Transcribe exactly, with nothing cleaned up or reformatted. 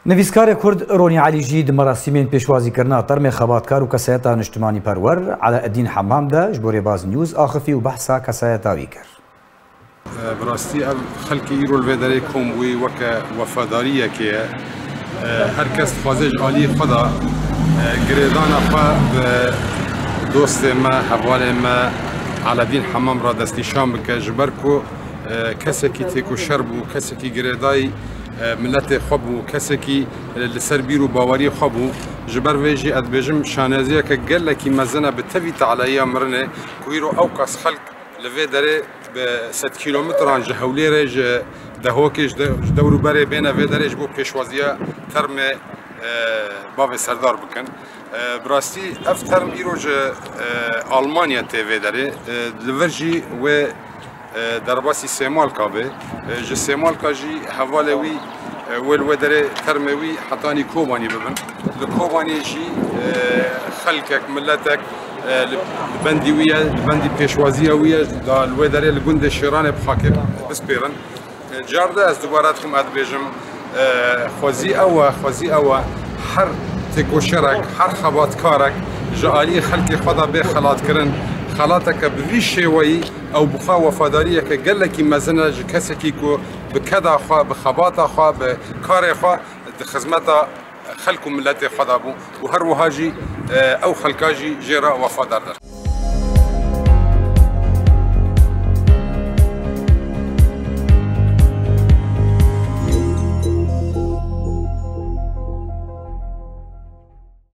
Nivîskarê Kurd Ronî Elî jî di merasîmên pêşwazîkirina termê xebatkar û kesayeta niştimanîperwer Eleedîn Hemam de ji bo Rêbaz News axifî û behsa kesayeta wî kir. Bi rastî ev xelkê îro li vê derê kom bûyî weke wefadariyekê ye. Her kes dixwaze ji aliyê xwe de girêdana xwe bi dostê me, hevalê me Eleedîn Hemam re destnîşan bike, ji ber ku kesekî têkoşer bû, kesekî girêdayî miletê xwe bû, kesekî li ser bîr û baweriyê xwe bû. Ji ber vê jî ez dibêjim şanaziyeke gelekî mezin e bi tevî taleyiya mirinê ku îro ew qas xelk li vê derê bi sed kîlometran ji Hewlêrê, ji Dehokê, ji de-, ji dewr û berê bêne vê derê ji bo pêşwaziya termê, e, bavê Serdar bikin. E, bi rastî ev term îro ji, e, Almanya tê vê derê. E, li vir jî wê, e, derbasî Sêmalka bê. E, ji Sêmalka jî hevalê wî, e, wê li wê derê termê wî hetanî Kobanî bibin. Li Kobanî jî, e, xelkek, miletek, e, li, li bendî wî ye, li bendî pêşwaziya wî ye, da li wê derê li gundê Şêranê bi xakê bispêrin. E, carde ez dubare dikim, ez dibêjim, e, xwezî ew e, xwezî ew e, her têkoşerek, her xebatkarek ji aliyê xelkê xwe de bê xelatkirin, xelateke bi vî şêweyî ew bi xwe wefadariyeke gelekî mezin e ji kesekî ku bi keda xwe, bi xebata xwe, bi karê xwe di xizmeta xelk û miletê xwe de bû û her wiha jî, e, ew xelka jî jê re wefadar der.